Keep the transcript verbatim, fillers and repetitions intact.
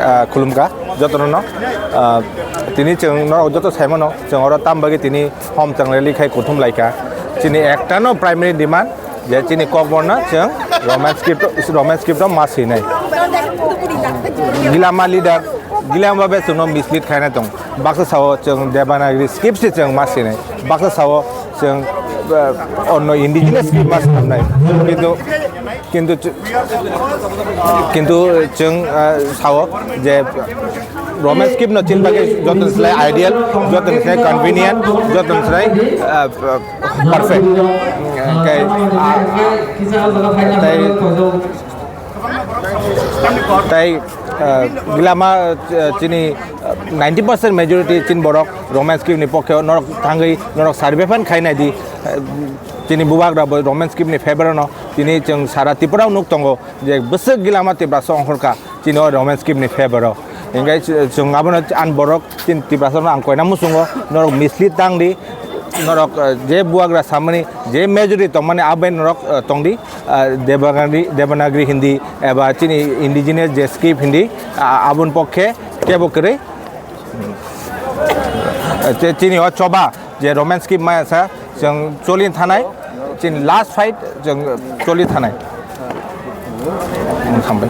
Ah, khulumkha jotono no. Ah, tini chwng norok joto saimano, chwng oro tam bagwi tini hom chang rally khai kuthum laikha. Chini ektano primary demand je chini Kokborno chwng Roman script, Roman script o ma swinai. Gilama leader, gilama be chwngno mislead khaina tong. Baksa sao chwng Devanagari script se chwng ma swinai. Baksa sao chwng, ah, onno indigenous script ma swnamnai. Kintu, kintu ch-, kintu chwng, ah, sao je Roman script no chini bagwi joto ni slai ideal, joto ni slai convenient, joto ni slai, ah, perfect. Hwnkhe, ah, tei, tei, ah, gilama, ah, chini, ah, ninety percent majority chini borok Roman script ni pokhe norok thangwi norok survey phan khai nai di, ah, chini bubagra bo Roman script ni favor no tini chwng sara Tripura o nuk tongo je bwswk gilama Tiprasa ongkhorkha chini o Roman script ni favor o. Hingke chwng abono ani borok chini Tiprasa no ang koina muchungo norok mislead tang di, norok, ah, je bubagra samani je majority tongmani abai norok, ah, tong di, ah, Devanagari, Devanagari Hindi eba chini indigenous je script Hindi, ah, aboni pokhe kebo kwrwi. Ah, che-, chini o choba je Roman script maya sa chwng choli thanai, chini last fight chwng choli thanai. Hambai.